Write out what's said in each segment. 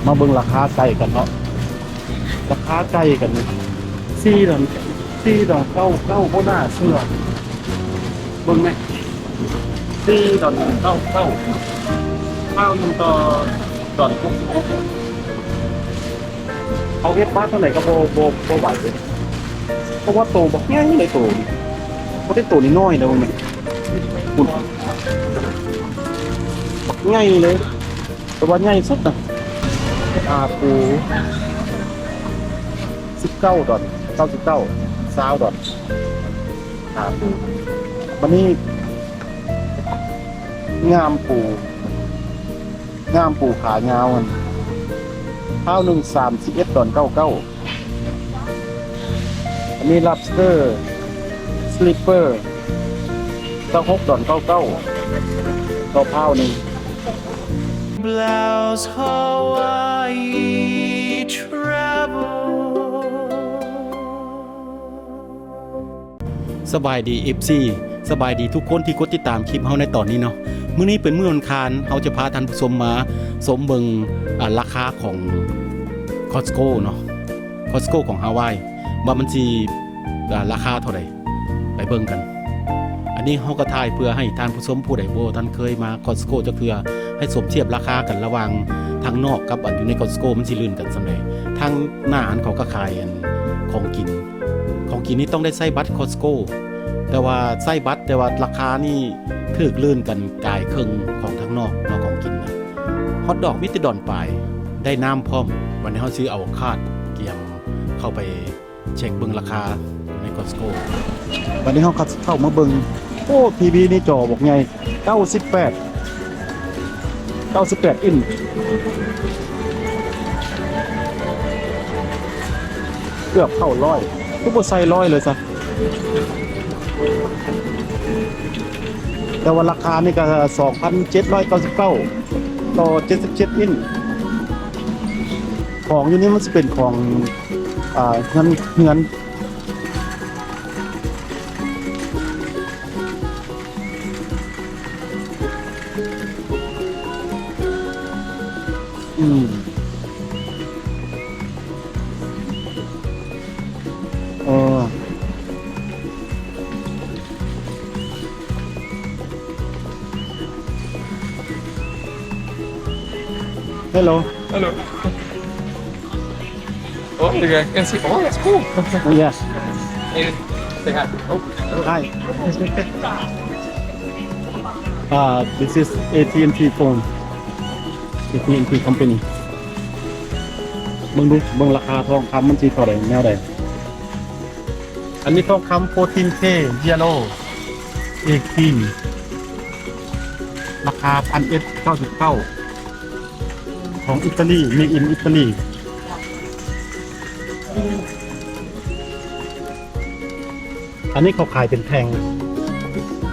ມາເບິ່ງລາຄາໄກ່ກັນເນາະ ລາຄາໄກ່ກັນນີ້ ສີ່ດອນ ສີ່ດອນເກົ້າເກົ້າ ບໍ່ໜ້າເຊື່ອ ເບິ່ງແມະ ສີ່ດອນເກົ້າເກົ້າ ປາວໜຶ່ງຕໍ່ດອນຫົກສິບຫົກ ເຂົາເຮັດມາເທົ່າໃດກໍບໍ່ ບໍ່ ບໍ່ໄຫວເດ້ ເພາະວ່າໂຕບັກໃຫຍ່ເລີຍ ໂຕນີ້ ບໍ່ໄດ້ໂຕນ້ອຍໆເດ້ ເບິ່ງແມະ ພຸ້ນ ບັກໃຫຍ່ເລີຍ. ແຕ່ວ່າໃຫຍ່ສຸດນະ ຂາປູ ສິບເກົ້າດອນ ເກົ້າສິບເກົ້າ ຊາວດອນ ຂາປູ ບາດນີ້ ງ່າມປູ ງ່າມປູຂາຍາວຫັ້ນ ຄາວໜຶ່ງ ສາມສິບເອັດດອນ ເກົ້າເກົ້າ. ອັນນີ້ lobster slipper ຊາວຫົກດອນເກົ້າເກົ້າ ຕໍ່ພາວໜຶ່ງ. Blouse Hawaii travel. ສະບາຍດີ ເອັຟຊີ ສະບາຍດີທຸກຄົນທີ່ກົດຕິດຕາມຄລິບເຮົາໃນຕອນນີ້ເນາະ. ມື້ນີ້ເປັນມື້ວັນອັງຄານ ເຮົາຈະພາທ່ານຜູ້ຊົມມາຊົມເບິ່ງ ອາ ລາຄາຂອງ Costco ເນາະ Costco ຂອງຮາວາຍ ວ່າມັນຊິ ອາ ລາຄາເທົ່າໃດ ໄປເບິ່ງກັນ. ອັນນີ້ເຮົາກໍຖ່າຍເພື່ອໃຫ້ທ່ານຜູ້ຊົມຜູ້ໃດບໍ່ທັນເຄີຍມາ Costco ຈັກເທື່ອ ໃຫ້ສົມທຽບລາຄາກັນລະຫວ່າງທາງນອກກັບອັນຢູ່ໃນ Costco ມັນຊິລື່ນກັນສ່ຳໃດ. ທາງໜ້າຫັ້ນເຂົາກໍຂາຍອັນຂອງກິນ ຂອງກິນນີ້ຕ້ອງໄດ້ໃຊ້ບັດ Costco ແຕ່ວ່າໃຊ້ບັດ ແຕ່ວ່າລາຄານີ້ຖືກລື່ນກັນກາຍເຄິ່ງຂອງທາງນອກເນາະ ຂອງກິນນະ. ຮອດດອກມີແຕ່ດອນປາຍ ໄດ້ນ້ຳພ້ອມ. ບັດນີ້ເຮົາຊິເອົາຄາດກຽມເຂົ້າໄປເຊັກເບິ່ງລາຄາໃນ Costco. ບັດນີ້ເຮົາກໍເຂົ້າມາເບິ່ງ ໂອ້ ທີວີນີ້ຈໍບັກໃຫຍ່ ເກົ້າສິບແປດ ເກົ້າສິບແປດອິນ ເກືອບເຂົ້າຮ້ອຍ ຄືບໍ່ໃສ່ຮ້ອຍເລີຍຊະ. ແຕ່ວ່າລາຄານີ້ກໍສອງພັນເຈັດຮ້ອຍເກົ້າສິບເກົ້າຕໍ່ເຈັດສິບເຈັດອິນ. ຂອງຢູ່ນີ້ມັນຊິເປັນຂອງ ອ່າ ເຮືອນ ເຮືອນ ອືມ ເອີ Hello. Hello. Oh, you guys can see. Oh, that's cool. Yes. And say hi. Oh. Hi. Uh, this is A T and T phone. A T and T company. ເບິ່ງດູ ເບິ່ງລາຄາທອງຄຳມັນຊິເທົ່າໃດ ແນວໃດ. ອັນນີ້ທອງຄຳ fourteen K yellow eighteen ລາຄາ ພັນເອັດເກົ້າສິບເກົ້າ ຂອງອິຕາລີ made in Italy. ອັນນີ້ເຂົາຂາຍເປັນແທ່ງ.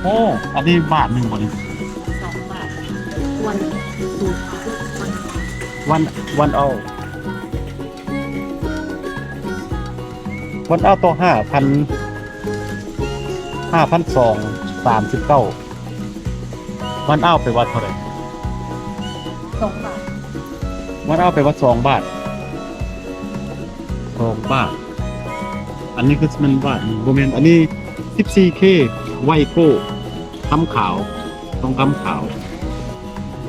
ໂອ້ ອັນນີ້ບາດໜຶ່ງບໍ່ນີ້? ສອງບາດ. One, two, one. One, one ounce. One ounce ຕໍ່ຫ້າພັນ ຫ້າພັນສອງ ສາມສິບເກົ້າ. One ounce ແປວ່າເທົ່າໃດ? ສອງບາດ. One ounce ແປວ່າສອງບາດ. ສອງບາດ. ອັນນີ້ຄືຊິແມ່ນບາດ ບໍ່ແມ່ນ. ອັນນີ້ ສິບສີ່ເຄ ໄວໂກ້ ຄຳຂາວ ທອງຄຳຂາວ.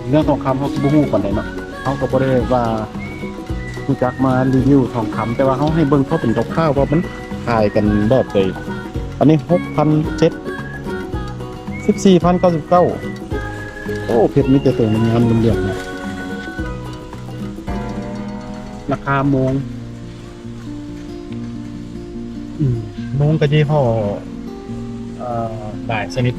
ເລື່ອງທອງຄຳເຮົາກໍບໍ່ຮູ້ປານໃດເນາະ ເຮົາກໍບໍ່ໄດ້ວ່າຮູ້ຈັກມາຣີວິວທອງຄຳ ແຕ່ວ່າເຮົາໃຫ້ເບິ່ງພໍເປັນຄ່າວໆວ່າມັນຂາຍກັນແບບໃດ. ອັນນີ້ ຫົກພັນເຈັດ ສິບສີ່ພັນເກົ້າສິບເກົ້າ. ໂອ້ ເພັດມີແຕ່ໂຕງາມໆ ເຫຼືອງໆ ນະ. ລາຄາໂມງ ອືມ ໂມງກໍຍີ່ຫໍ້ ເອີ ຫຼາຍຊະນິດ.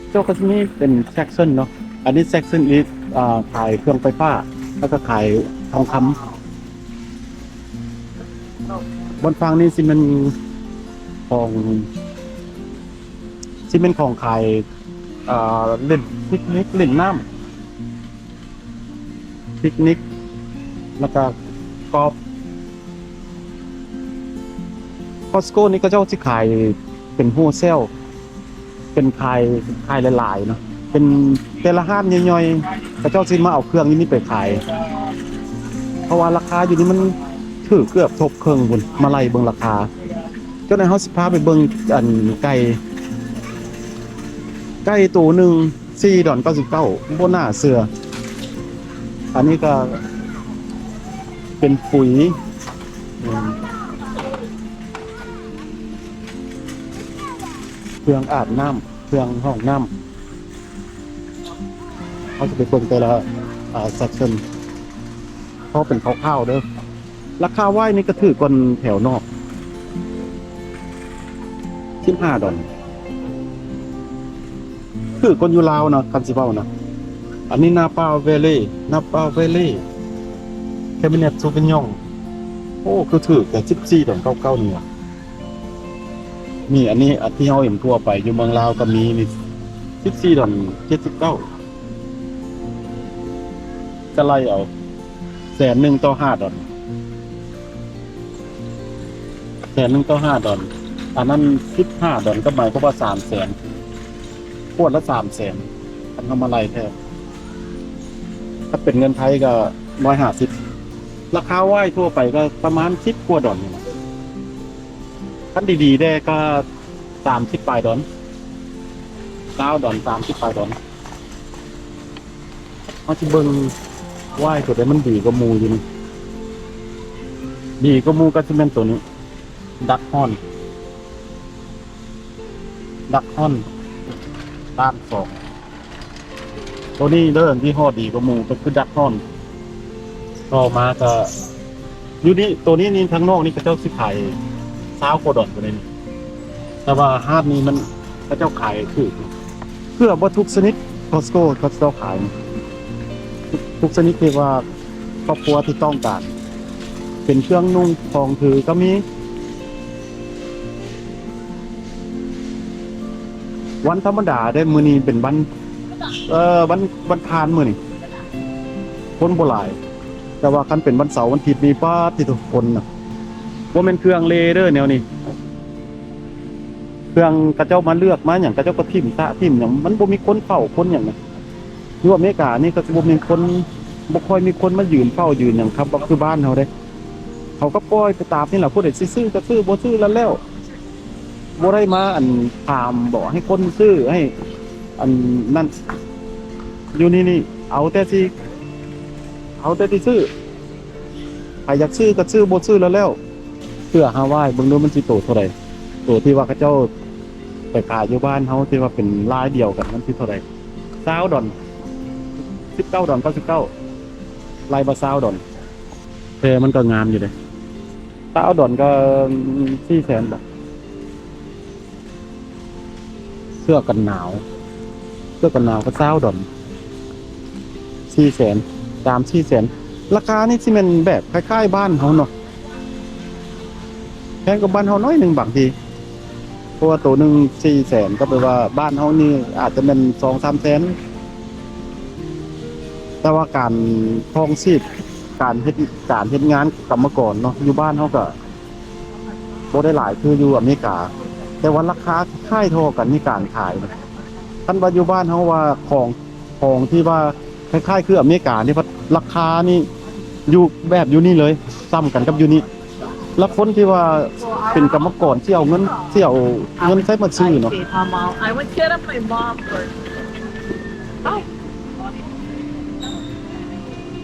ເຈົ້າກໍຈະມີເປັນ section ເນາະ ອັນນີ້ section ນີ້ ອ່າ ຂາຍເຄື່ອງໄຟຟ້າ ແລ້ວກໍຂາຍທອງຄຳ. ບ່ອນຝັ່ງນີ້ຊິແມ່ນຂອງ ຊິແມ່ນຂອງຂາຍ ອ່າ ຫຼິ້ນ picnic ຫຼິ້ນນ້ຳ picnic ແລ້ວກໍກອບ. Costco ນີ້ເຂົາເຈົ້າຊິຂາຍເປັນ wholesale ເປັນຂາຍ ຂາຍຫຼາຍໆເນາະ ເປັນ ແຕ່ລະຮ້ານຍ່ອຍໆ ເຂົາເຈົ້າຊິມາເອົາເຄື່ອງຢູ່ນີ້ໄປຂາຍ ເພາະວ່າລາຄາຢູ່ນີ້ມັນຖືກເກືອບທົບເຄິ່ງພຸ້ນ. ມາໄລ່ເບິ່ງລາຄາ ເຈົ້າໜ້າຍເຮົາຊິພາໄປເບິ່ງ ອັນ ໄກ່ ໄກ່ໂຕໜຶ່ງ ສີ່ດອນເກົ້າສິບເກົ້າ ບໍ່ໜ້າເຊື່ອ. ອັນນີ້ກໍເປັນປຸຍ ເຄື່ອງອາບນ້ຳ ເຄື່ອງຫ້ອງນ້ຳ. ເຮົາຈະໄປເບິ່ງແຕ່ລະ ເອີ ເຊັກຊັນ ພໍເປັນຄ່າວໆເດີ. ລາຄາວາຍນີ້ກໍຖືກກວ່າແຖວນອກ ສິບຫ້າດອນ ຖືກກວ່າຢູ່ລາວນະ ຄັນຊິເວົ້ານະ. ອັນນີ້ນາປາເວເລ ນາປາເວເລ ແຄເບເນັດໂຊວິນຢອງ ໂອ້ ຄືຖືກແຕ່ສິບສີ່ດອນເກົ້າເກົ້ານີ້ຫວາ. ນີ້ ອັນນີ້ ອັນທີ່ເຮົາເຫັນທົ່ວໄປຢູ່ເມືອງລາວກໍມີນີ້ ສິບສີ່ດອນເຈັດສິບເກົ້າ ກໍໄລ່ເອົາ ແສນໜຶ່ງຕໍ່ຫ້າດອນ ແສນໜຶ່ງຕໍ່ຫ້າດອນ ອັນນັ້ນສິບຫ້າດອນ ກໍໝາຍຄວາມວ່າສາມແສນ ຂວດລະສາມແສນ ຄັນເຮົາມາໄລ່ແທ້. ຖ້າເປັນເງິນໄທກໍຮ້ອຍຫ້າສິບ ລາຄາວາຍທົ່ວໄປກໍປະມານສິບກວ່າດອນນີ້ລະ. ຄັນດີໆແດ່ກໍສາມສິບປາຍດອນ ຊາວດອນ ສາມສິບປາຍດອນ. ເຮົາຊິເບິ່ງວາຍໂຕໃດມັນດີກວ່າໝູ່ຢູ່ນີ້ ດີກວ່າໝູ່ກໍຊິແມ່ນໂຕນີ້ ດັກຮອນ ດັກຮອນ ລ້ານສອງ. ໂຕນີ້ເດີ ຍີ່ຫໍ້ດີກວ່າໝູ່ກໍຄືດັກຮອນ. ຕໍ່ມາກໍຢູ່ນີ້ ໂຕນີ້ນີ້ທາງນອກນີ້ເຂົາເຈົ້າຊິຂາຍຊາວກວ່າດອນໂຕນີ້ ແຕ່ວ່າຮ້ານນີ້ມັນເຂົາເຈົ້າຂາຍຖືກ ເກືອບວ່າທຸກຊະນິດ Costco ເຂົາເຈົ້າຂາຍ ທຸກຊະນິດທີ່ວ່າຄອບຄົວທີ່ຕ້ອງການ ເປັນເຄື່ອງນຸ່ງຂອງຖືກໍມີ. ວັນທຳມະດາເດ້ ມື້ນີ້ເປັນວັນ ເອີ ວັນ ວັນຄານມື້ນີ້ ຄົນບໍ່ຫຼາຍ ແຕ່ວ່າຄັນເປັນວັນເສົາວັນທິດນີ້ ປາດຕິໂທ ຄົນນະ ບໍ່ແມ່ນເຄື່ອງເລເດີແນວນີ້ ເຄື່ອງເຂົາເຈົ້າມາເລືອກມາຫຍັງ ເຂົາເຈົ້າກໍຖິ້ມຊະຖິ້ມຫຍັງ ມັນບໍ່ມີຄົນເຝົ້າຄົນຫຍັງນະ. ຢູ່ອາເມລິການີ້ກໍຊິບໍ່ມີຄົນ ບໍ່ຄ່ອຍມີຄົນມາຢືນເຝົ້າຢືນຫຍັງຄັບ ບໍ່ຄືບ້ານເຮົາເດ້ ເຂົາກໍປ່ອຍໄປຕາມນີ້ລະ ຜູ້ໃດຊິຊື້ກໍຊື້ ບໍ່ຊື້ລະແລ້ວ ບໍ່ໄດ້ມາ ອັນ ຖາມບອກໃຫ້ຄົນຊື້ ໃຫ້ ອັນ ນັ້ນ ຢູ່ນີ້ນີ້ ເອົາແຕ່ຊິ ເອົາແຕ່ຊິຊື້ ໃຜຢາກຊື້ກໍຊື້ ບໍ່ຊື້ລະແລ້ວ. ເສື້ອຮາວາຍ ເບິ່ງດູມັນຊິໂຕເທົ່າໃດ ໂຕທີ່ວ່າເຂົາເຈົ້າໄປຂາຍຢູ່ບ້ານເຮົາ ທີ່ວ່າເປັນລາຍດຽວກັນ ມັນຊິເທົ່າໃດ? ຊາວດອນ ສິບເກົ້າດອນເກົ້າສິບເກົ້າ ໄລ່ມາຊາວດອນ ແຕ່ມັນກໍງາມຢູ່ເດ້ ຊາວດອນກໍສີ່ແສນບາດ. ເສື້ອກັນໜາວ ເສື້ອກັນໜາວກໍຊາວດອນ ສີ່ແສນ ສາມສີ່ແສນ. ລາຄານີ້ຊິແມ່ນແບບຄ້າຍໆບ້ານເຮົາເນາະ ແພງກວ່າບ້ານເຮົາໜ້ອຍໜຶ່ງບາງທີ ເພາະວ່າໂຕໜຶ່ງສີ່ແສນ ກໍແປວ່າບ້ານເຮົານີ້ອາດຈະແມ່ນສອງສາມແສນ. ແຕ່ວ່າການຄອງຊີບ ການເຮັດ ການເຮັດງານກຳມະກອນເນາະ ຢູ່ບ້ານເຮົາກໍບໍ່ໄດ້ຫຼາຍຄືຢູ່ອາເມລິກາ ແຕ່ວ່າລາຄາຄ້າຍໆທໍ່ກັນໃນການຂາຍ. ຄັນວ່າຢູ່ບ້ານເຮົາວ່າຂອງ ຂອງທີ່ວ່າຄ້າຍໆຄືອາເມລິການີ້ ລາຄານີ້ຢູ່ແບບຢູ່ນີ້ເລີຍ ສ່ຳກັນກັບຢູ່ນີ້. ແລ້ວຄົນທີ່ວ່າເປັນກຳມະກອນ ຊິເອົາເງິນ ຊິເອົາເງິນໃສມາຊື້ເນາະ.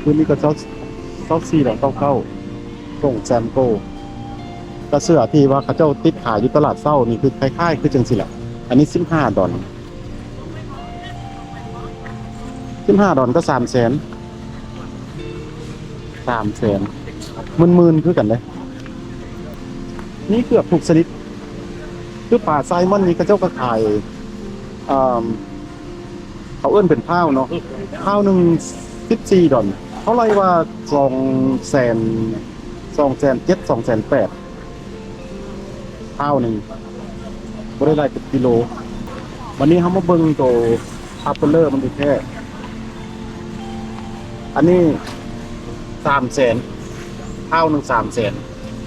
ຄືນີ້ກໍຊາວສີ່ດອນເກົ້າເກົ້າ ສົ່ງແຊມໂກ ກະເສື້ອທີ່ວ່າເຂົາເຈົ້າຕິດຂາຍຢູ່ຕະຫຼາດເຊົ້ານີ້ ຄືຄ້າຍໆຄືຈັ່ງຊີ້ແຫຼະ. ອັນນີ້ສິບຫ້າດອນ ສິບຫ້າດອນກໍສາມແສນ ສາມແສນ ໝື່ນໆຄືກັນເດ້. ມີເກືອບທຸກຊະນິດ ຄືປາໄຊມອນນີ້ເຂົາເຈົ້າກໍຂາຍ ເອີ່ມ ເຂົາເອີ້ນເປັນພາວເນາະ ພາວໜຶ່ງສິບສີ່ດອນ ເຮົາໄລ່ວ່າສອງແສນ ສອງແສນເຈັດ ສອງແສນແປດ ພາວໜຶ່ງ ບໍ່ໄດ້ໄລ່ເປັນກິໂລ. ບັດນີ້ເຮົາມາເບິ່ງໂຕ ອັບເປີເລີມັນແທ້ໆ ອັນນີ້ສາມແສນ ພາວໜຶ່ງສາມແສນ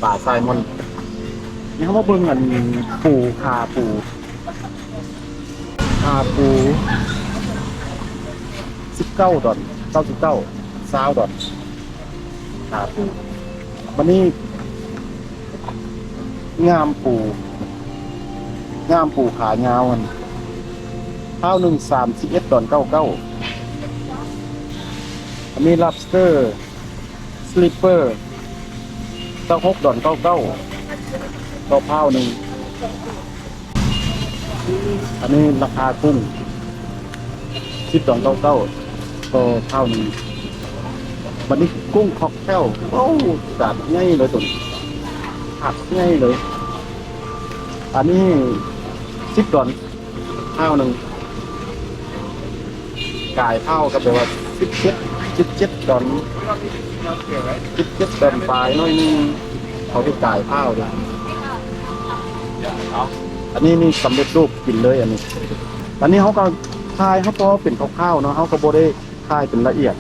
ປາໄຊມອນ. ນີ້ເຮົາມາເບິ່ງອັນປູ ຂາປູ ຂາປູ ເກົ້າດອນເກົ້າສິບເກົ້າ ຊາວດອນ ຂາປູ. ບັດນີ້ງາມປູ ງາມປູຂາຍາວຫັ້ນ ພາວໜຶ່ງ ສາມສິບເອັດດອນເກົ້າເກົ້າ. ອັນນີ້ລັອບສະເຕີ ສະລິບເປີ ຊາວຫົກດອນເກົ້າເກົ້າ ຕໍ່ພາວໜຶ່ງ. ອັນນີ້ລາຄາກຸ້ງ ສິບດອນເກົ້າເກົ້າ ຕໍ່ພາວໜຶ່ງ. ບັດນີ້ກຸ້ງຄອກເທວ ໂອ້ ຈານໃຫຍ່ເລີຍໂຕນີ້ ຖາດໃຫຍ່ເລີຍ. ອັນນີ້ສິບດອນ ພາວໜຶ່ງ. ກາຍພາວກໍແປວ່າສິບເຈັດ ສິບເຈັດດອນ ສິບເຈັດດອນປາຍໜ້ອຍໜຶ່ງ ເຂົາເຮັດກາຍພາວເດ້. ອັນນີ້ນີ້ສຳເລັດຮູບກິນເລີຍ. ອັນນີ້ ອັນນີ້ເຮົາກໍຖ່າຍ ເຮົາກໍເປັນຄ່າວໆເນາະ ເຮົາກໍບໍ່ໄດ້ຖ່າຍເປັນລະອຽດ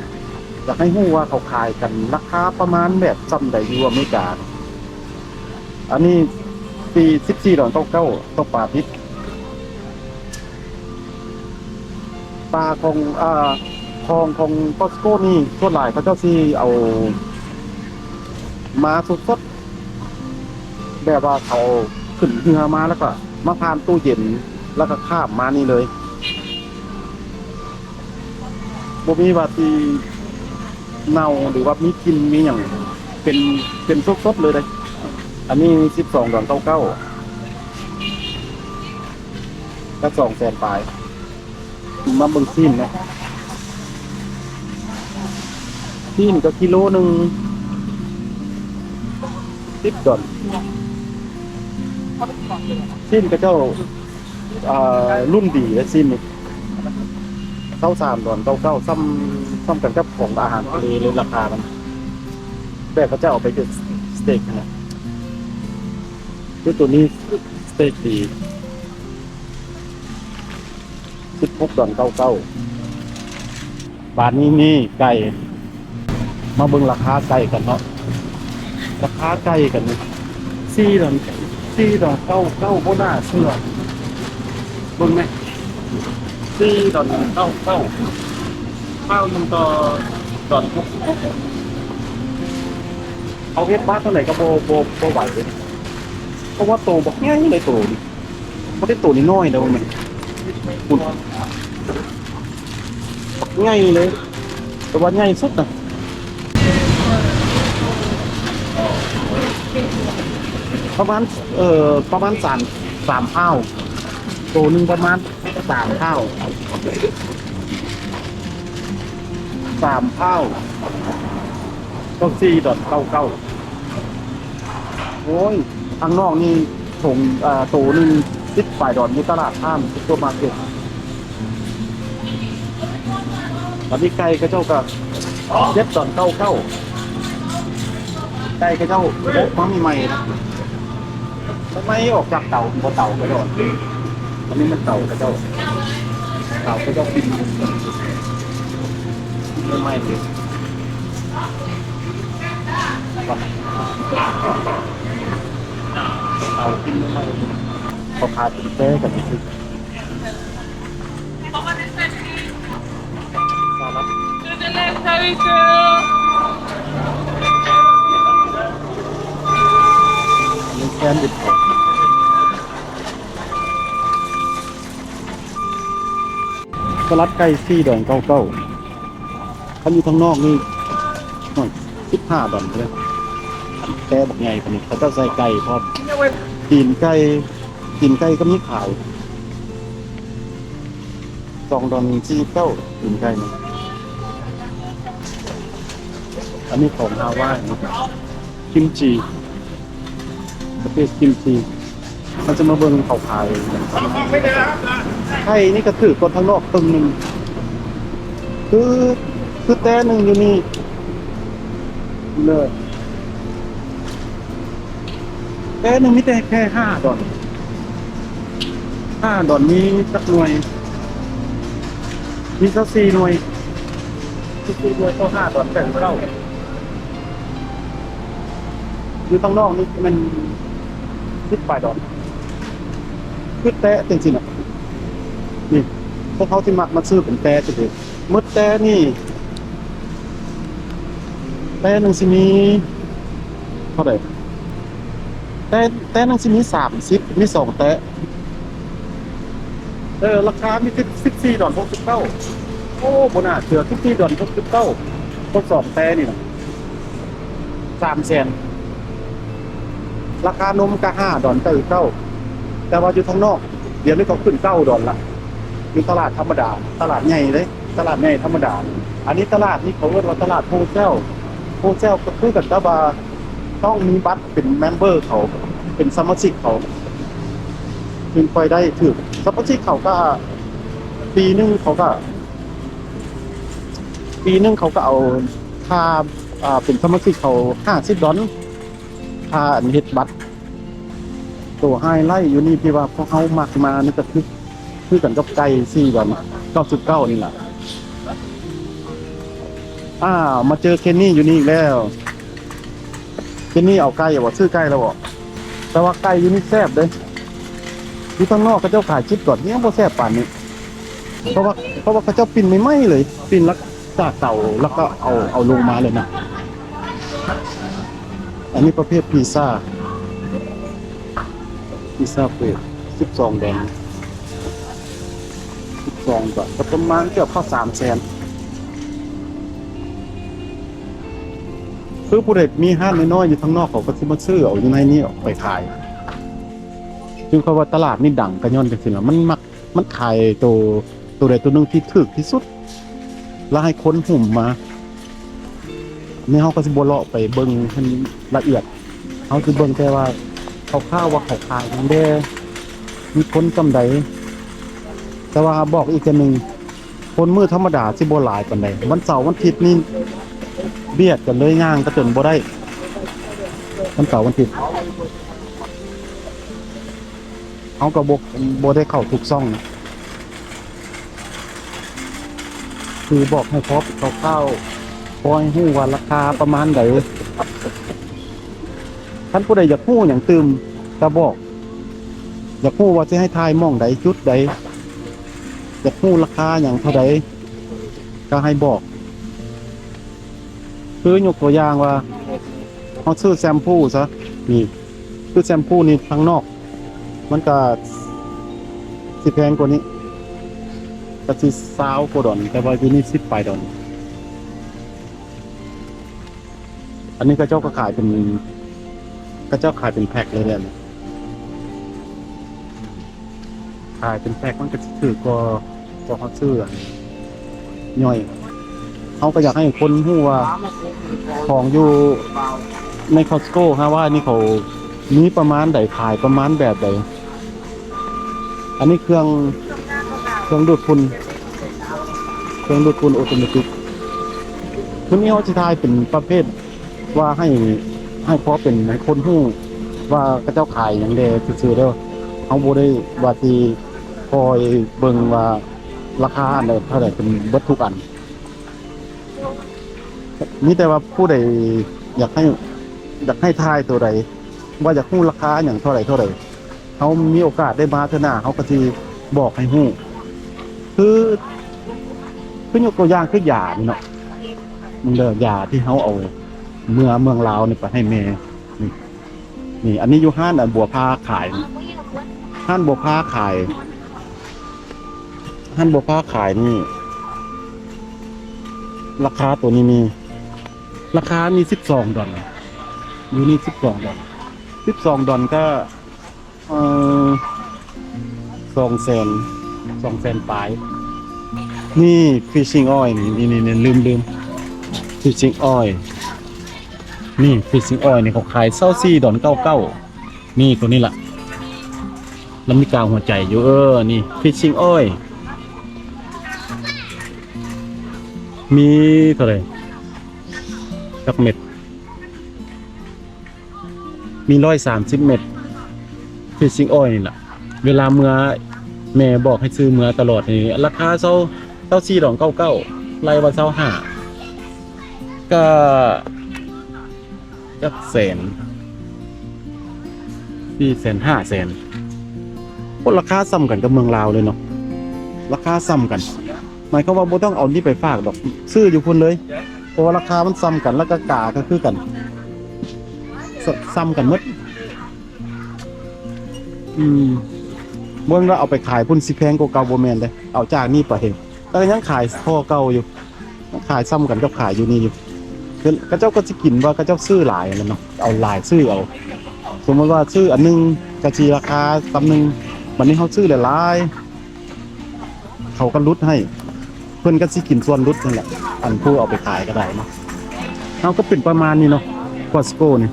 ຢາກໃຫ້ຮູ້ວ່າເຂົາຂາຍກັນລາຄາປະມານແບບສ່ຳໃດຢູ່ອາເມລິກາ. ອັນນີ້ ສີ່ ສິບສີ່ດອນເກົ້າເກົ້າ ຕໍ່ປາດິບ. ປາຂອງ ອ່າ ຂອງ ຂອງ Costco ນີ້ ສ່ວນຫຼາຍເຂົາເຈົ້າຊິເອົາມາສົດໆ ແບບວ່າເຂົາຂຶ້ນເຮືອມາ ແລ້ວກໍມາຜ່ານຕູ້ເຢັນ ແລ້ວກໍຂ້າມມານີ້ເລີຍ. ບໍ່ມີວ່າຊິເນົ່າ ຫຼືວ່າມີກິ່ນມີຫຍັງ ເປັນ ເປັນສົດໆເລີຍເດ້. ອັນນີ້ສິບສອງດອນເກົ້າເກົ້າ ກໍສອງແສນປາຍ. ມາເບິ່ງຊີ້ນເນາະ ຊີ້ນກໍກິໂລໜຶ່ງສິບດອນ. ຊີ້ນເຂົາເຈົ້າ ອ່າ ລຸ້ນດີເດ້ຊີ້ນນີ້ ຊາວສາມດອນເກົ້າເກົ້າ ສ່ຳ ສ່ຳກັນກັບຂອງອາຫານທະເລເລີຍ ລາຄາມັນ. ແບບເຂົາເຈົ້າເອົາໄປເຮັດສະເຕັກຫັ້ນນະ ຄືໂຕນີ້ສະເຕັກດີ ສິບຫົກດອນເກົ້າເກົ້າ. ບາດນີ້ນີ້ໄກ່ ມາເບິ່ງລາຄາໄກ່ກັນເນາະ. ລາຄາໄກ່ກັນ ສີ່ດອນ ສີ່ດອນເກົ້າເກົ້າ ບໍ່ໜ້າເຊື່ອ. ເບິ່ງແມະ ສີ່ດອນເກົ້າເກົ້າ ພາວໜຶ່ງຕໍ່ດອນຫົກສິບຫົກ. ເຂົາເຮັດມາເທົ່າໃດກໍບໍ່ ບໍ່ ບໍ່ໄຫວເດ້ ເພາະວ່າໂຕບັກໃຫຍ່ເລີຍໂຕນີ້. ບໍ່ໄດ້ໂຕນ້ອຍໆເດ້ ມັນພຸ້ນ ໃຫຍ່ເລີຍ ແຕ່ວ່າໃຫຍ່ສຸດນະ ປະມານ ເອີ ປະມານສາມ ສາມພາວ ໂຕໜຶ່ງປະມານສາມພາວ ສາມພາວ ກໍສີ່ດອນເກົ້າເກົ້າ. ໂອ້ຍ ທາງນອກນີ້ຖົງ ເອີ ໂຕໜຶ່ງສິບປາຍດອນ ຢູ່ຕະຫຼາດພາມ ຊຸບເປີມາເກັດ. ບາດນີ້ໄກ່ເຂົາເຈົ້າກໍເຈັດດອນເກົ້າເກົ້າ ໄກ່ເຂົາເຈົ້າອົບມາໃໝ່ໆນະ. ໄໝ້ອອກຈາກເຕົາ ບໍ່ເຕົາກະດອນ ອັນນີ້ມັນເຕົາເຂົາເຈົ້າ ເຕົາເຂົາເຈົ້າກິນໃໝ່ໆເລີຍ ເຕົາກິນໃໝ່ໆ. ເຂົາຂາຍເປັນແຕ່ກັນຊື່ ສະລັດ ອັນນີ້ແຊນວິດ ສະລັດໄກ່ສີ່ດອນເກົ້າເກົ້າ. ຄັນຢູ່ທາງນອກນີ້ ໂອ້ຍ ສິບຫ້າດອນເລີຍ ແຕ່ບັກໃຫຍ່ປານນີ້. ເຂົາເຈົ້າໃສ່ໄກ່ພ້ອມ ຕີນໄກ່ ຕີນໄກ່ກໍມີຂາຍ ສອງດອນສີ່ສິບເກົ້າ ຕີນໄກ່ນີ້. ອັນນີ້ຂອງຮາວາຍເນາະ ກິມຈິ ປະເພດກິມຈິ. ເຮົາຈະມາເບິ່ງເຂົາຂາຍ ໄຂ່ນີ້ກໍຖືກກວ່າທາງນອກເຄິ່ງໜຶ່ງ ຄື ຄືແຕ່ໜຶ່ງຢູ່ນີ້ເລີຍ. ແຕ່ໜຶ່ງມີແຕ່ແຄ່ຫ້າດອນ ຫ້າດອນມີຈັກໜ່ວຍ? ມີຊາວສີ່ໜ່ວຍ ຊາວສີ່ໜ່ວຍຕໍ່ຫ້າດອນ ແປດສິບເກົ້າ. ຢູ່ທາງນອກນີ້ແມ່ນສິບປາຍດອນ ຄືແຕະຈັ່ງຊີ້ນະ. ນີ້ ພວກເຮົາຊິມັກມາຊື້ເປັນແຕະຈັ່ງຊີ້. ໝົດແຕ່ນີ້ ແຕ່ໜຶ່ງຊິມີເທົ່າໃດ? ແຕ່ ແຕ່ໜຶ່ງຊິມີສາມສິບ ມີສອງແຕ່. ເອີ ລາຄາມີສິບ ສິບສີ່ດອນຫົກສິບເກົ້າ. ໂອ້ ບໍ່ໜ້າເຊື່ອ ສິບສີ່ດອນຫົກສິບເກົ້າ ຄົບສອງແຕ່ນີ້ນະ ສາມແສນ. ລາຄານົມກະຫ້າດອນເກົ້າສິບເກົ້າ ແຕ່ວ່າຢູ່ທາງນອກ ດຽວນີ້ເຂົາຂຶ້ນເກົ້າດອນລະ ຢູ່ຕະຫຼາດທຳມະດາ ຕະຫຼາດໃຫຍ່ເດ້ ຕະຫຼາດໃຫຍ່ທຳມະດາ. ອັນນີ້ຕະຫຼາດນີ້ເຂົາເອີ້ນວ່າຕະຫຼາດໂຮເຊວ. ໂຮເຊວກໍຄືກັນກັບວ່າຕ້ອງມີບັດເປັນແມມເບີເຂົາ ເປັນສະມາຊິກເຂົາ ຈຶ່ງຄ່ອຍໄດ້ຖືກ. ສະມາຊິກເຂົາກໍ ປີໜຶ່ງເຂົາກໍ ປີໜຶ່ງເຂົາກໍເອົາຄ່າ ອ່າ ເປັນສະມາຊິກເຂົາຫ້າສິບດອນ ຄ່າອັນເຮັດບັດ. ໂຕໄຮໄລຢູ່ນີ້ທີ່ວ່າພວກເຮົາມັກມານີ້ກໍຄື ຄືກັນກັບໄກ່ສີ່ດອນເກົ້າສິບເກົ້ານີ້ລະ. ອ້າວ ມາເຈີເຄນນີ້ຢູ່ນີ້ອີກແລ້ວ. ເຄນນີ້ເອົາໄກ່ບໍ່? ຊື້ໄກ່ແລ້ວບໍ່? ແຕ່ວ່າໄກ່ຢູ່ນີ້ແຊບເດ້. ຢູ່ທາງນອກເຂົາເຈົ້າຂາຍສິບດອນ ຍັງບໍ່ແຊບປານນີ້. ເພາະວ່າ ເພາະວ່າເຂົາເຈົ້າປີ້ນໃໝ່ໆເລີຍ ປີ້ນລະ ຈາກເຕົາ ແລ້ວກໍເອົາ ເອົາລົງມາເລີຍນະ. ອັນນີ້ປະເພດພິຊາ ພິຊາເບຣດ ສິບສອງດອນ ສິບສອງດອນ ກໍປະມານເກືອບເຂົ້າສາມແສນ. ຄືຜູ້ໃດມີຮ້ານນ້ອຍໆຢູ່ທາງນອກ ເຂົາກໍຊິມາຊື້ເອົາຢູ່ໃນນີ້ອອກໄປຂາຍ. ຄືເຂົາວ່າຕະຫຼາດນີ້ດັງກໍຍ້ອນຈັ່ງຊີ້ລະ ມັນມັກ ມັນຂາຍໂຕ ໂຕໃດໂຕໜຶ່ງທີ່ຖືກທີ່ສຸດ ແລ້ວໃຫ້ຄົນຫຸ້ມມາ. ນີ້ເຮົາກໍຊິບໍ່ເລາະໄປເບິ່ງໃຫ້ລະອຽດ ເຮົາຊິເບິ່ງແຕ່ວ່າຄ່າວໆວ່າເຂົາຂາຍຫຍັງແດ່ ມີຄົນສ່ຳໃດ. ແຕ່ວ່າບອກອີກເທື່ອໜຶ່ງ ຄົນມື້ທຳມະດາຊິບໍ່ຫຼາຍປານໃດ ວັນເສົາວັນທິດນີ້ບຽດກັນເລີຍ ຍ່າງກໍຈົນບໍ່ໄດ້ ວັນເສົາວັນທິດ. ເຮົາກໍບໍ່ ບໍ່ໄດ້ເຂົ້າທຸກຊ່ອງນະ ຄືບອກໃຫ້ພໍເປັນຄ່າວໆ ພໍໃຫ້ຮູ້ວ່າລາຄາປະມານໃດ. ຄັນຜູ້ໃດຢາກຮູ້ຫຍັງຕື່ມກໍບອກ ຢາກຮູ້ວ່າຊິໃຫ້ຖ່າຍໝ່ອງໃດ ຈຸດໃດ ຢາກຮູ້ລາຄາຫຍັງເທົ່າໃດກໍໃຫ້ບອກ. ຄືຍົກຕົວຢ່າງວ່າ ເຮົາຊື້ແຊມພູຊະ ນີ້ ຄືແຊມພູນີ້ທາງນອກ ມັນກະຊິແພງກວ່ານີ້ ກະຊິຊາວກວ່າດອນ ແຕ່ວ່າຢູ່ນີ້ສິບປາຍດອນ. ອັນນີ້ເຂົາເຈົ້າກໍຂາຍເປັນ ເຂົາເຈົ້າຂາຍເປັນແພັກເລີຍແຫຼະ ຂາຍເປັນແພັກມັນກໍຊິຖືກກວ່າ ກວ່າເຮົາຊື້ອັນຍ່ອຍ. ເຮົາກໍຢາກໃຫ້ຄົນຮູ້ວ່າຂອງຢູ່ໃນ Costco ຮາວາຍນີ້ເຂົາມີປະມານໃດ ຂາຍປະມານແບບໃດ. ອັນນີ້ເຄື່ອງ ເຄື່ອງດູດຝຸ່ນ ເຄື່ອງດູດຝຸ່ນໂອໂຕເມຕິກ. ມື້ນີ້ເຮົາຊິຖ່າຍເປັນປະເພດ ວ່າໃຫ້ ໃຫ້ພໍເປັນໃຫ້ຄົນຮູ້ວ່າເຂົາເຈົ້າຂາຍຫຍັງແດ່ຊື່ໆເດີ. ເຮົາບໍ່ໄດ້ວ່າຊິຄອຍເບິ່ງວ່າລາຄາອັນໃດເທົ່າໃດເປັນເບິດທຸກອັນ. ມີແຕ່ວ່າຜູ້ໃດຢາກໃຫ້ ຢາກໃຫ້ຖ່າຍໂຕໃດ ວ່າຢາກຮູ້ລາຄາຫຍັງເທົ່າໃດເທົ່າໃດ ເຮົາມີໂອກາດໄດ້ມາເທື່ອໜ້າ ເຮົາກໍຊິບອກໃຫ້ຮູ້. ຄື ຄືຍົກຕົວຢ່າງຄືຢານີ້ເນາະ ເດີ ຢາທີ່ເຮົາເອົາເມືອເມືອງລາວນີ້ໄປໃຫ້ແມ່ ນີ້ ນີ້ ອັນນີ້ຢູ່ຮ້ານ ອັນ ບົວພາຂາຍ ຮ້ານບົວພາຂາຍ ຮ້ານບົວພາຂາຍນີ້ ລາຄາໂຕນີ້ມີ ລາຄາມີສິບສອງດອນ ຢູ່ນີ້ສິບສອງດອນ ສິບສອງດອນກໍ ເອີ ສອງແສນ ສອງແສນປາຍ. ນີ້ fishing oil ນີ້ ນີ້ ນີ້ ລືມ ລືມ fishing oil ນີ້ fishing oil ນີ້ເຂົາຂາຍຊາວສີ່ດອນເກົ້າເກົ້າ. ນີ້ໂຕນີ້ລະ ລະມີກາວຫົວໃຈຢູ່ ເອີ ນີ້ fishing oil ມີເທົ່າໃດ ຈັກເມັດ? ມີຮ້ອຍສາມສິບເມັດ fishing oil ນີ້ລະ. ເວລາເມືອ ແມ່ບອກໃຫ້ຊື້ເມືອຕະຫຼອດນີ້ ລາຄາຊາວ ຊາວສີ່ດອນເກົ້າເກົ້າ ໄລ່ວ່າຊາວຫ້າ ກະຈັກແສນ ສີ່ແສນ ຫ້າແສນ. ໂອ້ ລາຄາສ່ຳກັນກັບເມືອງລາວເລີຍເນາະ ລາຄາສ່ຳກັນ. ໝາຍຄວາມວ່າບໍ່ຕ້ອງເອົານີ້ໄປຝາກດອກ ຊື້ຢູ່ພຸ້ນເລີຍ ເພາະວ່າລາຄາມັນສ່ຳກັນ ແລ້ວກໍກາກໍຄືກັນ ສ່- ສ່ຳກັນໝົດ. ອືມ ບໍ່ແມ່ນວ່າເອົາໄປຂາຍພຸ້ນຊິແພງກວ່າເກົ່າ ບໍ່ແມ່ນເດ້ ເອົາຈາກນີ້ໄປ ແຕ່ກໍຍັງຂາຍທໍ່ເກົ່າຢູ່ ຂາຍສ່ຳກັນກັບຂາຍຢູ່ນີ້ຢູ່. ເຂົາເຈົ້າກໍຊິກິນວ່າເຂົາເຈົ້າຊື້ຫຼາຍຫັ້ນແຫຼະເນາະ ເອົາຫຼາຍຊື້ເອົາ. ສົມມຸດວ່າຊື້ອັນໜຶ່ງກໍຊິລາຄາສ່ຳໜຶ່ງ ບັດນີ້ເຮົາຊື້ຫຼາຍໆ ເຂົາກໍຫຼຸດໃຫ້ ເພິ່ນກໍຊິກິນສ່ວນຫຼຸດນັ້ນແຫຼະ ອັນຜູ້ເອົາໄປຂາຍກໍໄດ້ເນາະ. ເຮົາກໍເປັນປະມານນີ້ເນາະ Costco ນີ້.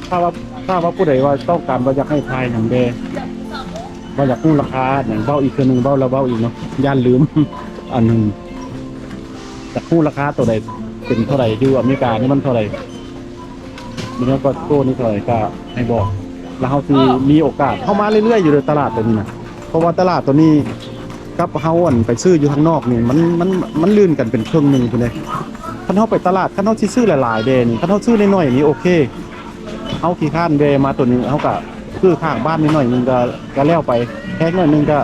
ຖ້າວ່າ ຖ້າວ່າຜູ້ໃດວ່າຕ້ອງການວ່າຢາກໃຫ້ຖ່າຍຫຍັງແດ່ ວ່າຢາກຮູ້ລາຄາຫຍັງ ເວົ້າອີກເທື່ອໜຶ່ງ ເວົ້າແລ້ວເວົ້າອີກເນາະ ຢ້ານລືມ. ອັນ ຢາກຮູ້ລາຄາໂຕໃດເປັນເທົ່າໃດ ຢູ່ອາເມລິການີ້ມັນເທົ່າໃດ ຢູ່ໃນ Costco ນີ້ເທົ່າໃດ ກໍໃຫ້ບອກ ແລ້ວເຮົາຊິມີໂອກາດ ເຮົາມາເລື້ອຍໆຢູ່ເດີ ຕະຫຼາດໂຕນີ້ນະ ເພາະວ່າຕະຫຼາດໂຕນີ້ກັບເຮົາ ອັນ ໄປຊື້ຢູ່ທາງນອກນີ້ ມັນ ມັນ ມັນລື່ນກັນເປັນເຄິ່ງໜຶ່ງພຸ້ນເດ້. ຄັນເຮົາໄປຕະຫຼາດ ຄັນເຮົາຊິຊື້ຫຼາຍໆແດ່ນີ້ ຄັນເຮົາຊື້ນ້ອຍໆນີ້ໂອເຄ ເຮົາຂີ້ຄ້ານແວ່ມາໂຕນີ້ ເຮົາກະຊື້ຂ້າງບ້ານໜ້ອຍໜຶ່ງກະ ກະແລ້ວໄປ ແພງໜ້ອຍໜຶ່ງກະ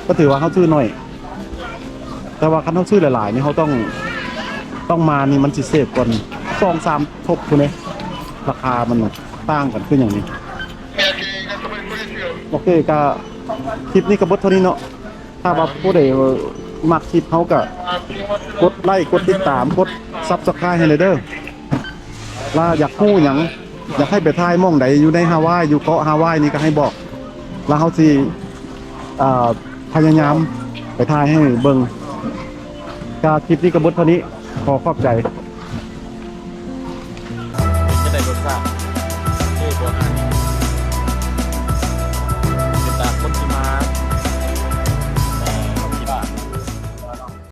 ກະຖືວ່າເຮົາຊື້ໜ້ອຍ. ແຕ່ວ່າຄັນເຮົາຊື້ຫຼາຍໆນີ້ ເຮົາຕ້ອງ ຕ້ອງມານີ້ ມັນຊິເຊບກ່ອນສອງສາມທົບພຸ້ນເດ້ ລາຄາມັນຕ່າງກັນຄືຫຍັງນີ້. ໂອເຄ ກະຄລິບນີ້ກະເບິດເທົ່ານີ້ເນາະ. ຖ້າວ່າຜູ້ໃດມັກຄລິບເຮົາກະກົດໄລ້ ກົດຕິດຕາມ ກົດ Subscribe ໃຫ້ແດ່ເດີ. ລະຢາກຮູ້ຫຍັງ ຢາກໃຫ້ໄປຖ່າຍໝ່ອງໃດ ຢູ່ໃນຮາວາຍ ຢູ່ເກາະຮາວາຍນີ້ກະໃຫ້ບອກ ລະເຮົາຊິ ເອີ ພະຍາຍາມໄປຖ່າຍໃຫ້ເບິ່ງ. ກະຄລິບນີ້ກະເບິດເທົ່ານີ້ ຂໍຂອບໃຈ.